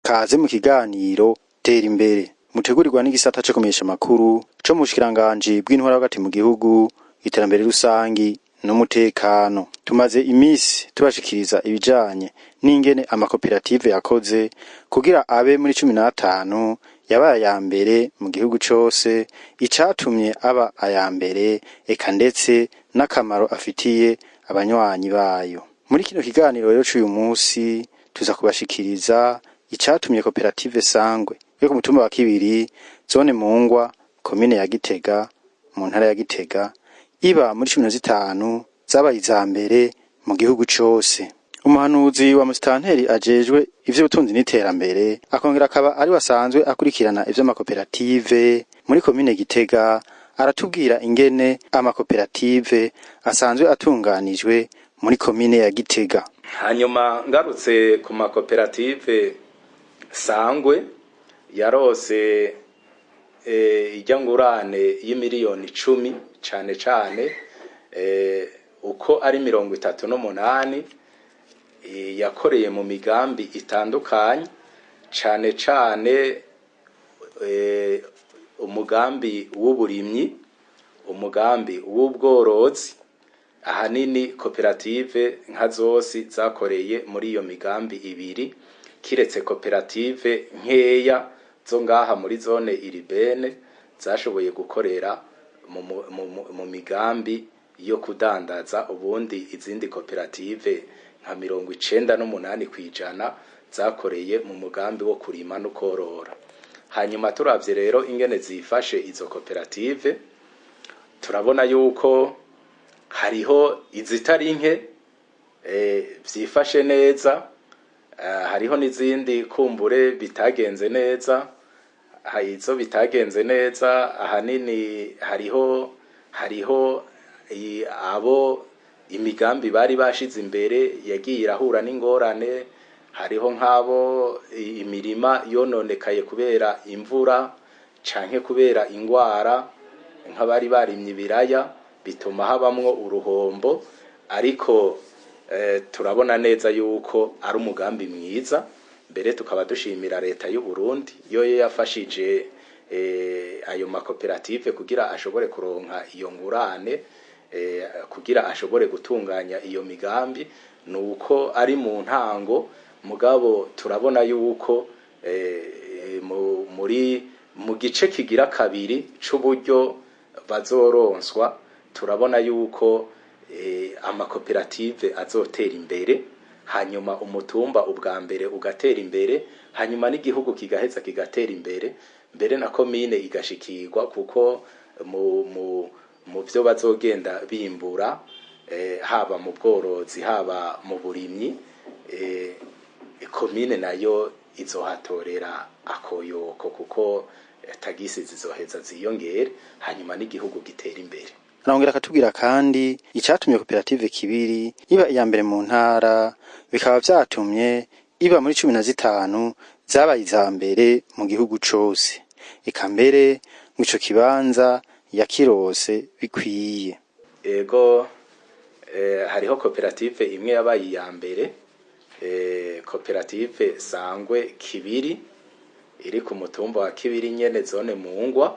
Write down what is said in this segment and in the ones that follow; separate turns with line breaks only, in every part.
Kaze mu kiganiro Tera Imbere mutegurirwa n'igisata co kumenyesha amakuru co mu bushikiranganji bw'intwaro hagati mu gihugu, iterambere rusangi n'umutekano. Tumaze imisi tubashikiriza ibijanye n'ingene amakoperative yakoze kugira abe muri 15 yabaye aya mbere mu gihugu cose, icatumye aba aya mbere, eka ndetse n'akamaro afitiye abanywanyi bayo. Muri kino kiganiro rero c'uyu musi tuza kubashikiriza icatumye koperative Sangwe yo ku mutumba wa Kibiri, zone Mungwa, komine ya Gitega, mu ntara ya Gitega, iba muri 15 zabaye iza mbere mu gihugu cose. Umuhanuzi wa musitanteri ajejwe ivy'ubutunzi n'iterambere, akongera akaba ari wasanzwe akurikirana ivy'amakoperative muri komine Gitega, aratubwira ingene amakoperative asanzwe atunganijwe muri komine ya Gitega.
Hanyuma ngarutse ku makoperative Sangwe yarose ijya ngurane y'imiliyoni 10, cane cane uko ari 38, yakoreye mu migambi itandukanye, cane cane umugambi w'uburimyi, umugambi w'ubworozi. Ahanini koperative nka zose zakoreye muri iyo migambi ibiri, kiretse koperative nkeya zo ngaha muri zone iribene zashoboye gukorera mu migambi yo kudandaza. Ubundi izindi koperative nka 98% zakoreye mu mugambi wo kurima no korora. Hanyuma turavye rero ingene zifashe izo koperative, turabona yuko hariho izitari nke vyifashe neza, hariho n'izindi kumbure bitagenze neza. Izo bitagenze neza ahanini hariho abo imigambi bari bashize imbere yagiye irahura n'ingorane. Hariho nk'abo imirima yononekaye kubera imvura canke kubera ingwara, nk'abari barimye ibiraya, bituma habamwo uruhombo. Ariko turabona neza yuko ari umugambi mwiza, mbere tukaba dushimira leta y'u Burundi yo yafashije ayo makoperative kugira ashobore kuronka iyo ngurane, kugira ashobore gutunganya iyo migambi. Nuko ari mu ntango, mugabo turabona yuko muri mu gice kigira kabiri c'uburyo bazoronswa, turabona yuko amakoperative azotera imbere, hanyuma umutumba ubwa mbere ugatera imbere, hanyuma n'igihugu kigaheza kigatera imbere, mbere na komine igashikirwa, kuko mu vyo bazogenda bimbura, haba mu bworozi haba mu burimyi, komine nayo izohatorera akoyoko, kuko tagisi zizoheza ziyongere, hanyuma n'igihugu gitera imbere.
Arongera akatubwira kandi icatumye koperative Kibiri iba iya mbere mu ntara, bikaba vyatumye iba muri 15 zabaye iza mbere mu gihugu cose, eka mbere mw'ico kibanza yakirose bikwiye.
Ego, hariho koperative imwe yabaye iya mbere, koperative Sangwe Kibiri iri ku mutumba wa Kibiri nyene, zone Mungwa.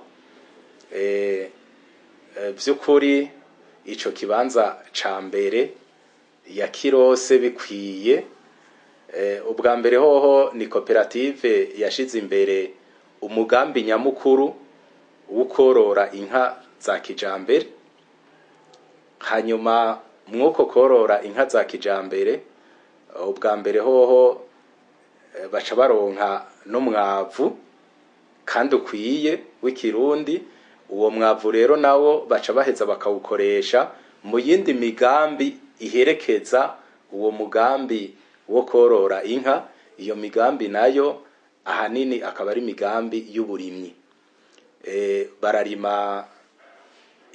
Vy'ukuri ico kibanza ca mbere yakirose bikwiye. Ubwa mbere hoho ni koperative yashize imbere umugambi nyamukuru wo korora inka za kijambere. Hanyuma mwuko korora inka za kijambere, ubwa mbere hoho baca baronka n'umwavu kandi ukwiye w'ikirundi. Uwo mwavu rero nawo baca baheza bakawukoresha mu yindi migambi iherekeza uwo mugambi wo korora inka. Iyo migambi nayo ahanini akaba ari imigambi y'uburimyi. Bararima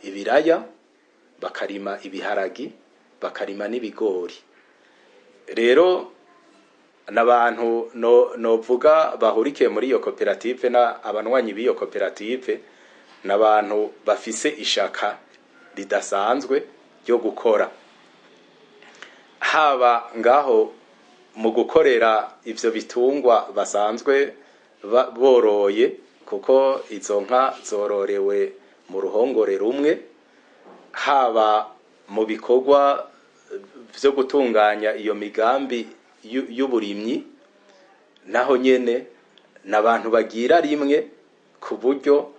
ibiraya, bakarima ibiharagi, bakarima n'ibigori. Rero n'abantu novuga bahurikiye muri iyo koperative na abanywanyi b'iyo koperative n'abantu bafise ishaka ridasanzwe ryo gukora, haba ngaho mu gukorera ivyo bitungwa basanzwe boroye, kuko izo nka zororewe mu ruhongore rumwe, haba mu bikorwa vyo gutunganya iyo migambi y'uburimyi, naho nyene n'abantu bagira rimwe ku buryo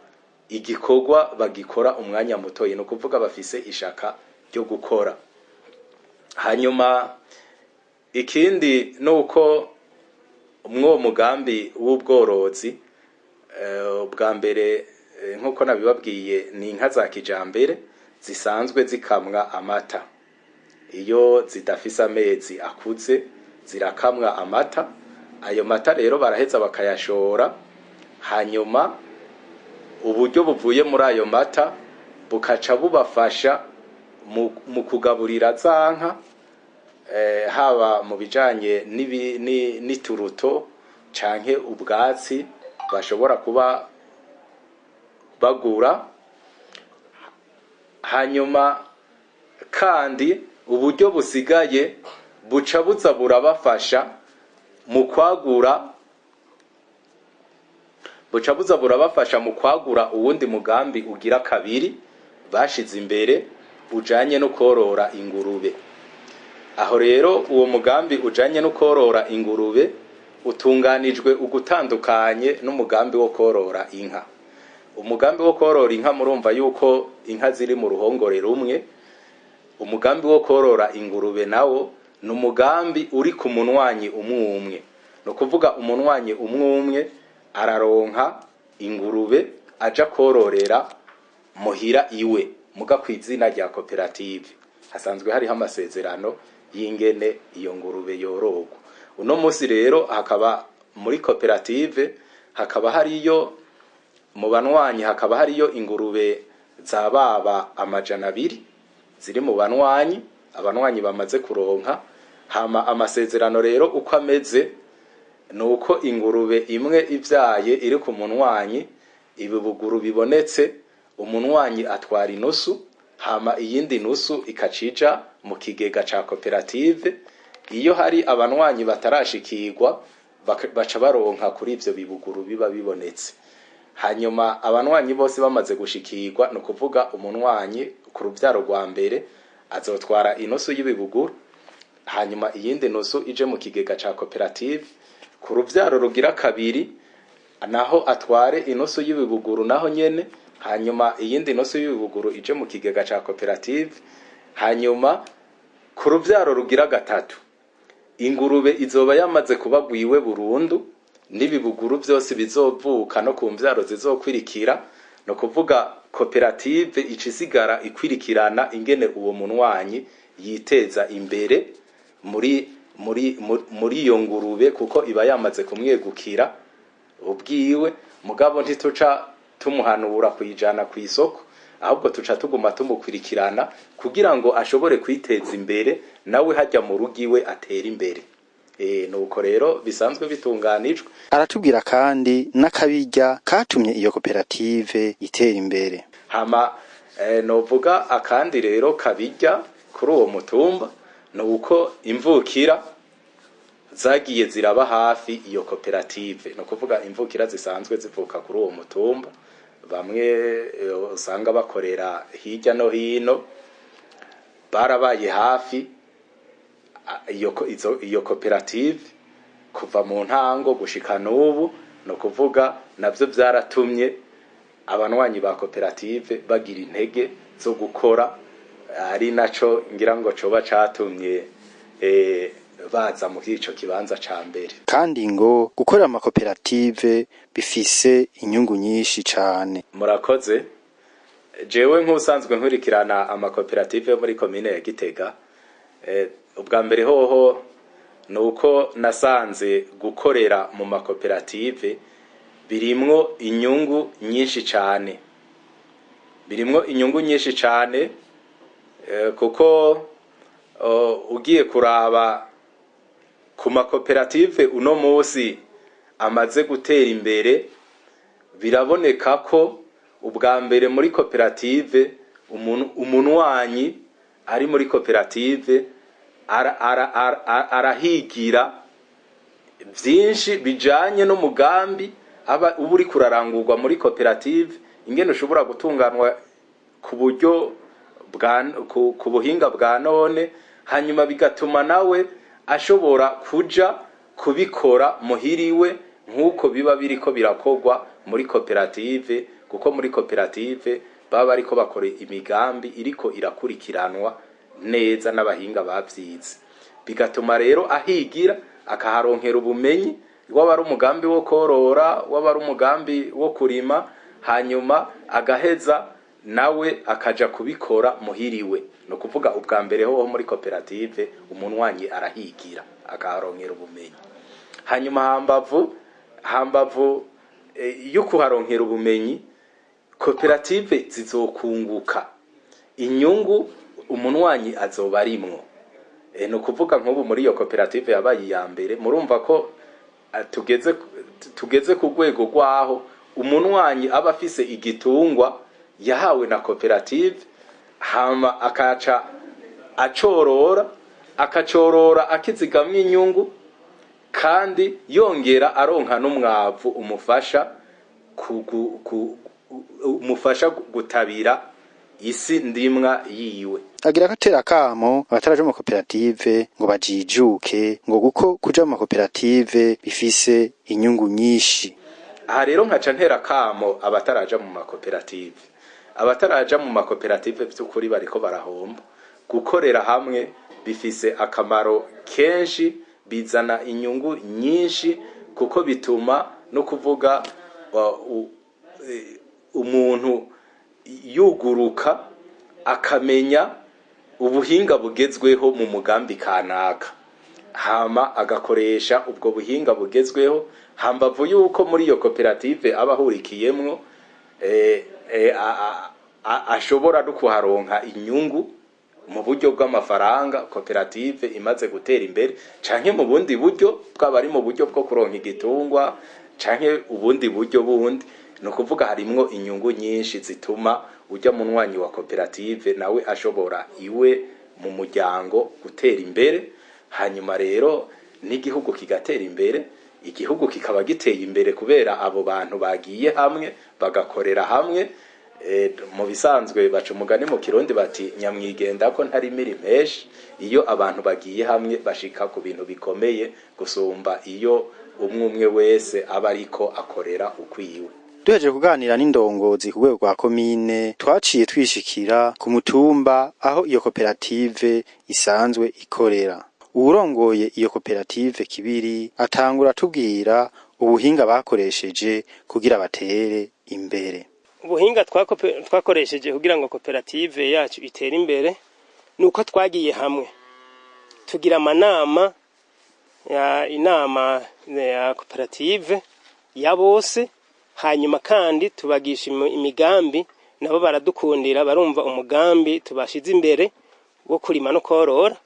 igikorwa bagikora umwanya mutoyi, ni ukuvuga bafise ishaka ryo gukora. Hanyuma ikindi nuko mw'uwo mugambi w'ubworozi, bwa mbere, nk'uko nabibabwiye, ni inka za kijambere zisanzwe zikamwa amata. Iyo zidafise amezi akuze zirakamwa amata. Ayo mata rero baraheza bakayashora, hanyuma uburyo buvuye muri ayo mata bukaca bubafasha mu kugaburira za nka, haba mu bijanye n'ituruto canke ubwatsi bashobora kuba bagura. Hanyuma kandi uburyo busigaye buca buza burabafasha mu kwagura, buca buza burabafasha mu kwagura uwundi mugambi ugira kabiri bashize imbere ujanye no korora ingurube. Aho rero uwo mugambi ujanye no korora ingurube utunganijwe ugutandukanye n'umugambi wo korora inka. Umugambi wo korora inka, murumva yuko inka ziri mu ruhongore rumwe. Umugambi wo korora ingurube nawo ni umugambi uri ku munwanyi umwe umwe, ni ukuvuga umunwanyi umwe umwe araronka ingurube aja kororera muhira iwe, muga kw'izina rya koperative. Hasanzwe hariho amasezerano y'ingene iyo ngurube yororwa. Uno musi rero hakaba muri koperative hakaba hariyo mu banwanyi hakaba hariyo ingurube za baba 200 ziri mu banwanyi, abanwanyi bamaze kuronka. Hama amasezerano rero uko ameze nuko ingurube imwe ivyaye iri ku munwanyi, ibibuguru bibonetse umunwanyi atwara inusu, hama iyindi nusu ikacija mu kigega ca koperative. Iyo hari abanwanyi batarashikirwa baca baronka kuri ivyo bibuguru biba bibonetse. Hanyuma abanwanyi bose bamaze gushikirwa, ni ukuvuga umunwanyi ku ruvyaro rwa mbere azotwara inusu y'ibibuguru, hanyuma iyindi nusu ije mu kigega ca koperative. Ku ruvyaro rugira kabiri naho atware inusu y'ibibuguru naho nyene, hanyuma iyindi nusu y'ibibuguru ije mu kigega ca koperative. Hanyuma ku ruvyaro rugira gatatu ingurube izoba yamaze kubagwiwe burundu n'ibibuguru vyose bizovuka no ku mvyaro zizokwirikira, no kuvuga koperative icisigara ikwirikirana ingene uwo munwanyi yiteza imbere muri muri muri iyo ngurube, kuko iba yamaze kumwegukira ubwiwe. Mugabo ntituca tumuhanura kuyijana ku isoko, ahubwo tuca tuguma tumukwirikirana kugira ngo ashobore kwiteza imbere nawe hajya mu rugo iwe atera imbere. Nuko rero bisanzwe bitunganijwe.
Aratubwira kandi n'akabirya katumye iyo koperative itera imbere.
Hama novuga akandi rero kabirya kuri uwo mutumba nuko imvukira zagiye ziraba hafi iyo koperative, no kuvuga imvukira zisanzwe zivuka kuri uwo mutumba, bamwe usanga bakorera hirya no hino, barabaye hafi iyo koperative kuva mu ntango gushika n'ubu. No kuvuga navyo vyaratumye abanwanyi ba koperative bagira intege zo gukora, ari naco ngira ngo coba catumye baza mu ico kibanza ca mbere.
Kandi ngo gukorera amakoperative bifise inyungu nyinshi cane.
Murakoze. Jewe nk'usanzwe nkurikirana amakoperative yo muri komine ya Gitega, ubwa mbere hoho nuko nasanze gukorera mu makoperative Birimwo inyungu nyinshi cane, birimwo inyungu nyinshi cane, kuko ugiye kuraba ku makoperative uno munsi amaze gutera imbere, biraboneka ko ubwa mbere muri koperative umunwanyi ari muri koperative arahigira vyinshi bijanye n'umugambi aba uba uriko urarangurwa muri koperative, ingene ushobora gutunganwa ku buryo bwa ku buhinga bwa none, hanyuma bigatuma nawe ashobora kuja kubikora muhiriwe nk'uko biba biriko birakorwa muri koperative, kuko muri koperative baba bariko bakora imigambi iriko irakurikiranwa neza n'abahinga bavyize. Bigatuma rero ahigira, akaharonkera ubumenyi, waba ari umugambi wo korora, waba ari umugambi wo kurima, hanyuma agaheza nawe akaja kubikora muhiriwe. Ni ukuvuga ubwa mbere hoho muri koperative umunwanyi arahigira, akaharonkera ubumenyi. Hanyuma hambavu yo kuharonkera ubumenyi, koperative zizokunguka inyungu, umunwanyi azoba arimwo. Ni ukuvuga nk'ubu muri iyo koperative yabaye iya mbere, murumva ko tugeze ku rwego rwaho umunwanyi aba afise igitungwa yahawe na koperative, hama akaca acorora, akacorora akizigamwo inyungu, kandi yongera aronka n'umwavu umufasha umufasha gutabira isi ndimwa yiwe.
Agira agatera akamo abataraja mu makoperative ngo bajijuke, ngo kuko kuja mu makoperative bifise inyungu nyinshi.
Aha rero nkaca ntera akamo abataraja mu makoperative. Abataraja mu makoperative vy'ukuri bariko barahomba. Gukorera hamwe bifise akamaro kenshi, bizana inyungu nyinshi, kuko bituma no kuvuga umuntu yuguruka akamenya ubuhinga bugezweho mu mugambi kanaka, hama agakoresha ubwo buhinga bugezweho. Hambavu yuko muri iyo koperative aba ahurikiyemwo, ashobora no kuharonka inyungu mu buryo bw'amafaranga koperative imaze gutera imbere, canke mu bundi buryo, bwaba ari mu buryo bwo kuronka igitungwa canke ubundi buryo bundi. Ni ukuvuga harimwo inyungu nyinshi zituma ujya munywanyi wa koperative nawe ashobora iwe mu muryango gutera imbere, hanyuma rero n'igihugu kigatera imbere. Igihugu kikaba giteye imbere kubera abo bantu bagiye hamwe bagakorera hamwe. Mu bisanzwe baca umugani mu Kirundi bati nyamwigenda ko ntarimira impeshi. Iyo abantu bagiye hamwe bashika ku bintu bikomeye gusumba iyo umwe umwe wese aba ariko akorera ukwiwe.
Duhejeje kuganira n'indongozi ku rwego rwa komine, twaciye twishikira ku mutumba aho iyo koperative isanzwe ikorera. Uwurongoye iyo koperative Kibiri atangura atubwira ubuhinga bakoresheje kugira batere imbere.
Ubuhinga twakoresheje kugira ngo koperative yacu itere imbere nuko twagiye hamwe tugira amanama ya inama ya koperative ya bose, hanyuma kandi tubagisha imigambi, nabo baradukundira, barumva umugambi tubashize imbere wo kurima no korora,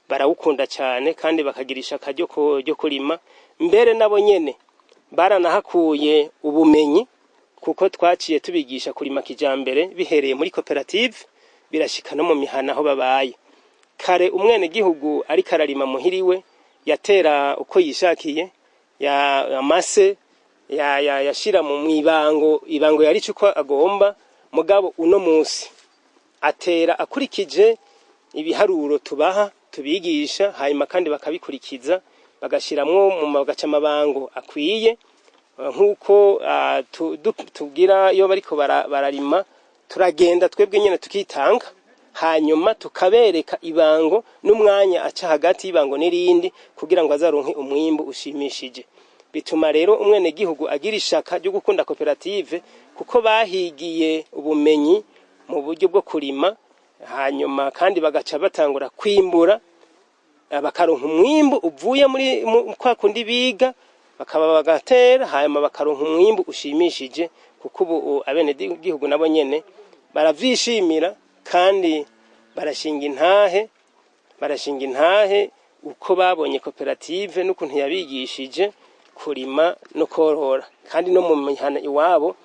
barawukunda cyane kandi bakagira ishaka ryo kurima. Mbere nabo nyene baranahakuye ubumenyi, kuko twaciye tubigisha kurima kijambere bihereye muri koperative, birashika no mu mihana aho babaye. Kare umwenegihugu ariko ararima muhiriwe yatera uko yishakiye, ya amase yashira mu mwibango, ibango yarica uko agomba. Mugabo uno munsi atera akurikije ibiharuro tubaha tubigisha, hanyuma kandi bakabikurikiza, bagashiramwo mu bagaca amabango akwiye, nk'uko tugira iyo bariko bararima, turagenda twebwe nyene tukitanga, hanyuma tukabereka ibango n'umwanya aca hagati y'ibango n'irindi kugira ngo azaronke umwimbu ushimishije. Bituma rero umwenegihugu agira ishaka ryo gukunda koperative, kuko bahigiye ubumenyi mu buryo bwo kurima, hanyuma kandi bagaca batangura kwimbura, bakaronka umwimbu uvuye muri kwa kundi biga. Bakaba bagatera, hanyuma bakaronka umwimbu ushimishije, kuko ubu abenegihugu nabo nyene baravyishimira kandi barashinga intahe uko babonye koperative n'ukuntu yabigishije kurima no korora. Kandi no mu mihana iwabo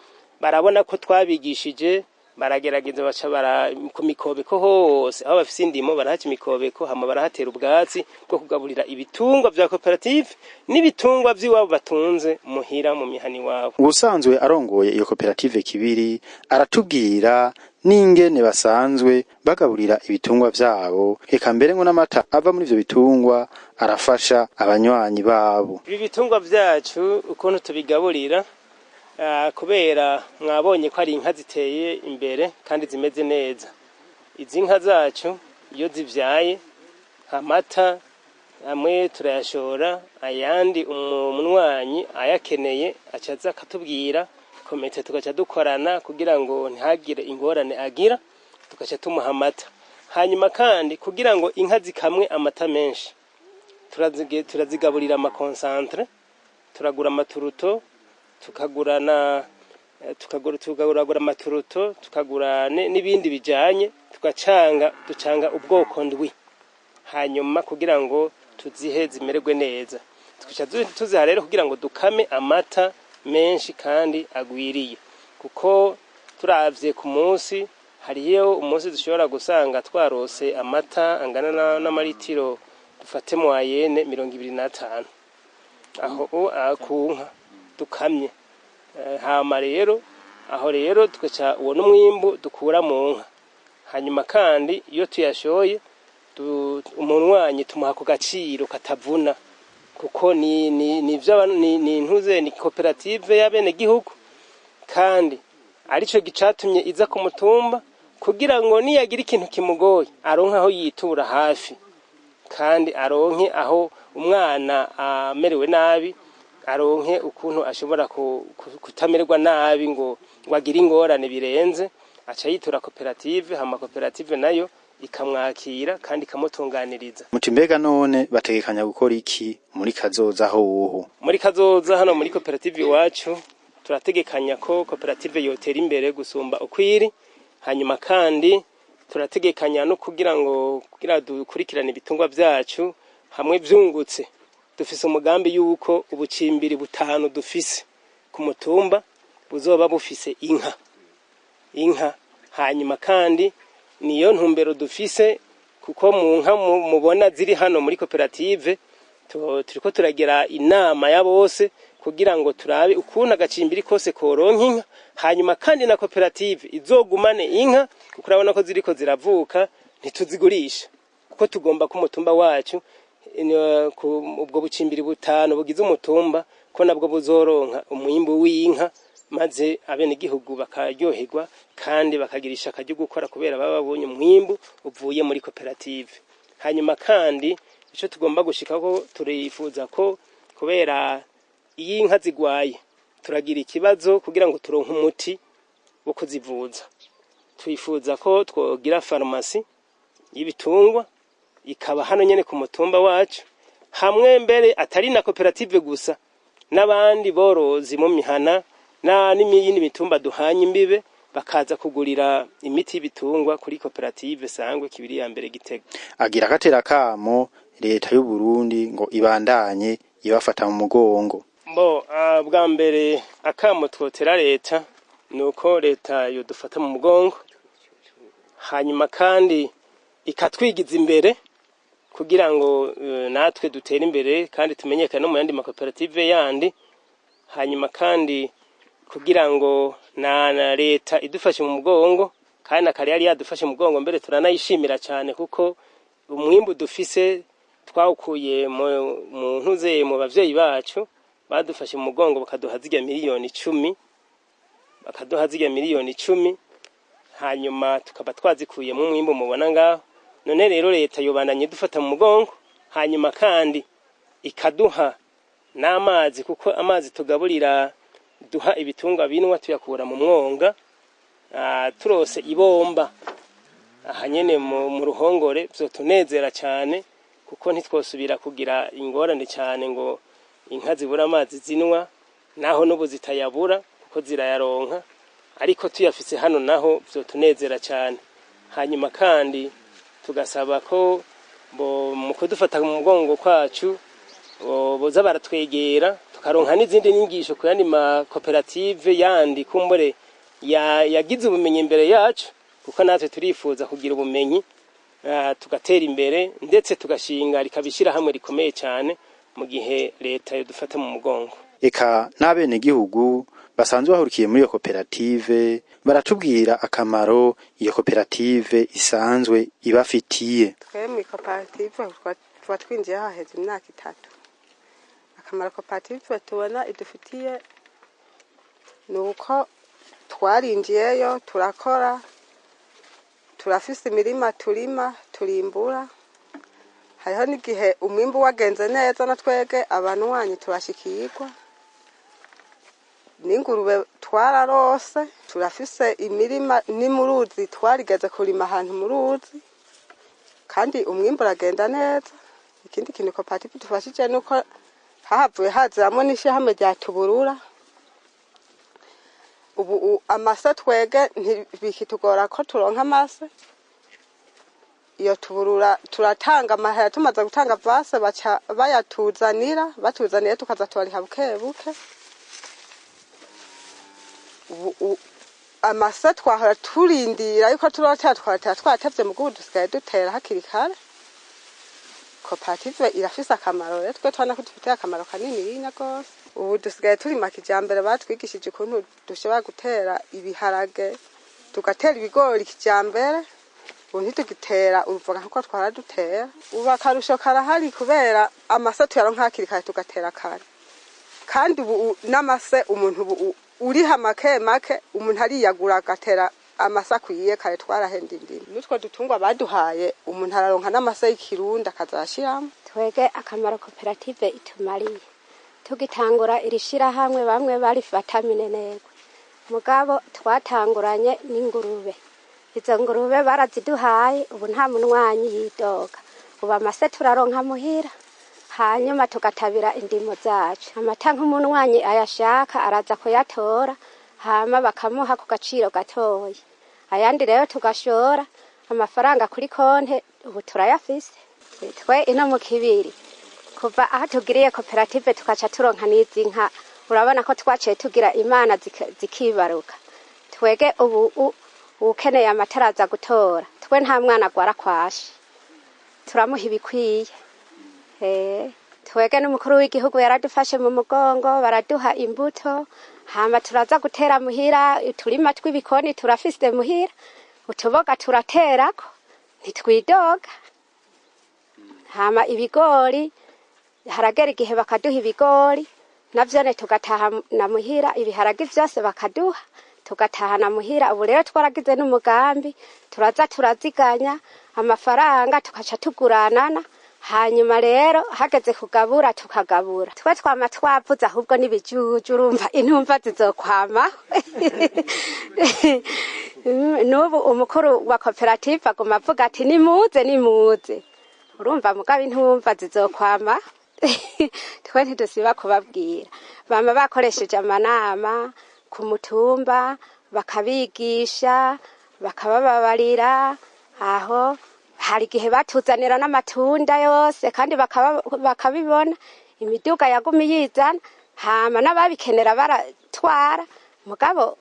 barabona ko twabigishije, baragerageza baca bara ku mikobeko hose aho bafise indimo, barahaca imikobeko, hama barahatera ubwatsi bwo kugaburira ibitungwa vya koperative n'ibitungwa vy'iwabo batunze muhira mu mihana iwabo.
Ubusanzwe arongoye iyo koperative Kibiri aratubwira n'ingene basanzwe bagaburira ibitungwa vyabo, eka mbere ngo n'amata ava muri ivyo bitungwa arafasha abanywanyi babo.
Ibi bitungwa vyacu ukuntu tubigaburira, kubera mwabonye ko ari inka ziteye imbere kandi zimeze neza. Izi nka zacu iyo zivyaye, amata amwe turayashora, ayandi umunywanyi ayakeneye acaza akatubwira, komite tugaca dukorana kugira ngo ntihagire ingorane agira, tugaca tumuha amata. Hanyuma kandi kugira ngo inka zikamwe amata menshi, turazigaburira ama concentrés, turagura ama tourteaux, tukagura na tukagura ama tourteaux, tukagura n'ibindi bijanye, tugacanga, ducanga ubwoko ndwi, hanyuma kugira ngo tuzihe zimererwe neza. Tugaca tuziha rero kugira ngo dukame amata menshi kandi agwiriye, kuko turavye ku munsi, hariyo umunsi dushobora gusanga twarose amata angana n'amaritiro, dufate moyenne, 25 aho ku nka dukamye. Hama rero aho rero tugaca uwo n'umwimbu dukura mu nka. Hanyuma kandi iyo tuyashoye, umunywanyi tumuha ku gaciro katavuna, kuko ni ntuze ni koperative y'abene gihugu, kandi arico gicatumye iza ku mutumba kugira ngo niyagira ikintu kimugoye aronke aho yitura hafi, kandi aronke aho umwana amerewe nabi aronke ukuntu ashobora kutamererwa nabi ngo agire ingorane birenze, aca yitura koperative, hama koperative nayo ikamwakira kandi ikamutunganiriza.
Muti mbega none bategekanya gukora iki muri kazoza hoho?
Muri kazoza hano muri koperative iwacu, turategekanya ko koperative yotera imbere gusumba ukwiri. Hanyuma kandi turategekanya no kugira ngo kugira dukurikirane ibitungwa vyacu hamwe vyungutse. Dufise umugambi yuko ubucimbiri butanu dufise ku mutumba buzoba bufise inka. Hanyuma kandi niyo ntumbero dufise, kuko mu nka mubona ziri hano muri koperative, turiko turagira inama ya bose kugira ngo turabe ukuntu agacimbiri kose koronka inka, hanyuma kandi na koperative izogumane inka, kuko urabona ko ziriko ziravuka, ntituzigurisha, kuko tugomba ko umutumba wacu ubwo bucimbiri butanu bugize umutumba ko nabwo buzoronka umwimbu w'inka, maze abenegihugu bakaryoherwa kandi bakagira ishaka ryo gukora kubera baba babonye umwimbu uvuye muri koperative. Hanyuma kandi ico tugomba gushikako, turifuza ko kubera iyo inka zigwaye turagira ikibazo kugira ngo turonke umuti wo kuzivuza, twifuza ko twogira farumasi y'ibitungwa ikaba hano nyene ku mutumba wacu, hamwe mbere atari na koperative gusa, n'abandi borozi mu mihana na n'imiyindi mitumba duhanye imbibe bakaza kugurira imiti y'ibitungwa kuri koperative Sangwe Kibiri ya mbere Gitega.
Agira agatera kamo leta y'u Burundi ngo ibandanye ibafata mu mugongo.
Bo bwa mbere akamo twotera leta nuko leta yodufata mu mugongo, hanyuma kandi ikatwigiza imbere kugira ngo natwe dutere imbere kandi tumenyekane no mu yandi makoperative yandi. Hanyuma kandi kugira ngo na leta idufashe mu mugongo, kandi na kare yari yadufashe mu mugongo, mbere turanayishimira cyane, kuko umwimbu dufise twawukuye mu ntuze mu bavyeyi bacu badufashe mu mugongo, bakaduha zirya miliyoni 10, bakaduha zirya miliyoni 10, hanyuma tukaba twazikuyemo umwimbu mubona ngaho. None rero leta yobandanye idufata mu mugongo, hanyuma kandi ikaduha n'amazi, kuko amazi tugaburira, duha ibitungwa binwa, tuyakura mu mwonga. Turose ibomba aha nyene mu ruhongore vyotunezera cyane, kuko ntitwosubira kugira ingorane cyane ngo Inka zibura amazi zinwa, naho n'ubu zitayabura kuko zirayaronka, ariko tuyafise hano naho vyotunezera cane. Hanyuma kandi tugasaba ko bo mu kudufata mu mugongo kwacu boza baratwegera, tukaronka n'izindi nyigisho ku yandi makoperative yandi kumbure yagize ubumenyi imbere yacu, kuko natwe turifuza kugira ubumenyi, tugatera imbere, ndetse tugashinga rikaba ishyirahamwe rikomeye cyane mu gihe leta yodufata mu mugongo.
Eka n'abenegihugu basanzwe bahurikiye muri iyo koperative baratubwira akamaro iyo koperative isanzwe ibafitiye.
Twe mu koperative tuba twinjiye haheze imyaka 3. Akamaro koperative tubona idufitiye ni uko twarinjiyeyo turakora, turafise imirima turima, turimbura. Hariho n'igihe umwimbu wagenze neza na twege abanywanyi turashikirwa. N'ingurube twararose, turafise imirima ni mu ruzi, twarigeze kurima ahantu mu ruzi kandi umwimbu uragenda neza. Ikindi kintu koperative idufashije ni uko hahavuye haziramwo n'ishirahamwe rya Tuburura. Ubu amase twege ntibikitugora ko turonka amase. Iyo Tuburura turatanga amahera, tumaze gutanga vase baca bayatuzanira, batuzaniye tukaza tubariha buke buke. Ubu amase twahora turindira yuko turotera, twaratera twatevye, mugubu dusigaye dutera hakiri kare. Koperative irafise akamaro rero, twe tubona ko dufitiye akamaro kanininya gose. Ubu dusigaye turima kijambere, batwigishije ukuntu dushobora gutera ibiharage, tugatera ibigori kijambere. Ubu ntitugitera uruvoga nkuko twahora dutera. Ubu akarusho karahari kubera amase tuyaronka hakiri kare, tugatera kare. Kandi ubu n'amase umuntu ubu uriha make make, umuntu ariyagura agatera amase akwiye. Kare twarahenda indimo. N'utwo dutungwa baduhaye, umuntu araronka n'amase y'ikirundi akazashiramwo.
Twege akamaro koperative itumariye, tugitangura iri shirahamwe bamwe barifata minenegwe, mugabo twatanguranye n'ingurube. Izo ngurube baraziduhaye, ubu nta munywanyi yidoga. Ubu amase turaronka muhira, hanyuma tugatabira indimo zacu. Amata nk'umunywanyi ayashaka araza kuyatora, hama bakamuha ku gaciro gatoya. Ayandi rero tugashora amafaranga kuri konte, ubu turayafise. Twe ino mu Kibiri, kuva aho tugiriye koperative tukaca turonka n'izi nka, urabona ko twaciye tugira imana zikibaruka. Twege ubu ukeneye amata araza gutora. Twe nta mwana agwara kwashe, turamuha ibikwiye. Twege n'umukuru w'igihugu yaradufashe mu mugongo, baraduha imbuto, hama turaza gutera muhira. Uturima tw'ibikoni turafise muhira, utuboga turaterako, ntitwidoga. Hama ibigori haragera igihe bakaduha ibigori, navyone tugataha na muhira. Ibiharage vyose bakaduha, tugatahana muhira. Ubu rero twaragize n'umugambi, turaza turaziganya amafaranga, tukaca tuguranana, hanyuma rero hageze kugabura tukagabura. Twe twama twavuze ahubwo n'ibijuju, urumva intumva zizokwama. N'ubu umukuru wa koperative aguma avuga ati nimuze nimuze, urumva mugabo intumva zizokwama. Twe ntidusiba kubabwira, bama bakoresheje amanama ku mutumba, bakabigisha, bakabababarira. Aho hari igihe batuzanira n'amatunda yose, kandi bakabibona imiduga yaguma yizana, hama n'ababikenera baratwara. Mugabo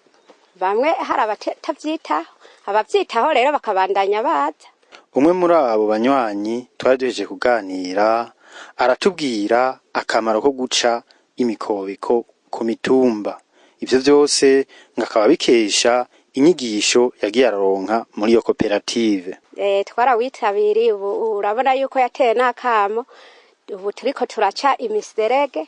bamwe hari abatavyitaho, abavyitaho rero bakabandanya baza.
Umwe muri abo banywanyi twari duhejeje kuganira aratubwira akamaro ko guca imikobeko ku mitumba. Ivyo vyose ngo akaba bikesha inyigisho yagiye araronka muri iyo koperative.
Twarawitabiriye, ubu urabona yuko yateye n'akamo. Ubu turiko turaca imiserege,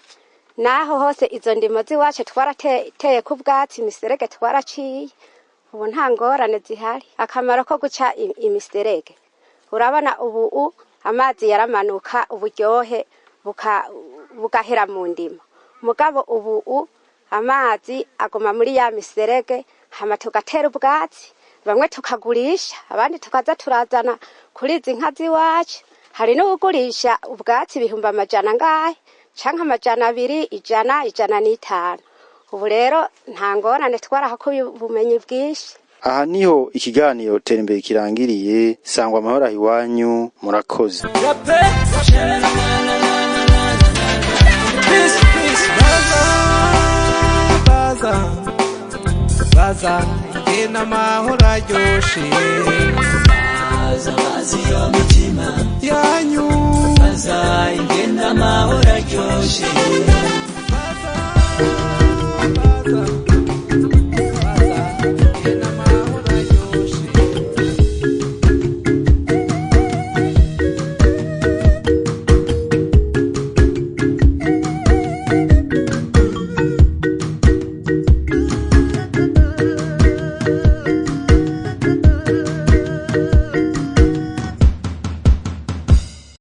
naho hose izo ndimo z'iwacu twarateye ku bwatsi, imiserege twaraciye, ubu nta ngorane zihari. Akamaro ko guca imiserege, urabona ubu amazi yaramanuka, uburyohe bugahera mu ndimo. Mugabo ubu amazi aguma muri ya miserege, hama tugatera ubwatsi, bamwe tukagurisha, abandi tukaza turazana kuri izi nka z'iwacu. Hari n'uwugurisha ubwatsi 100,000 angahe, Canke 200, 100, 150. Ubu rero nta ngorane, twarahakuye ubumenyi bwinshi.
Aha niho ikiganiro Tera Imbere kirangiriye. Sangwa amahoro aho iwanyu, murakoze.
Peace, peace, baza, baza, baza, ingena amahoro aryoshe.
Baza bazi iyo mitima
yanyu.
Baza ingena amahoro aryoshe.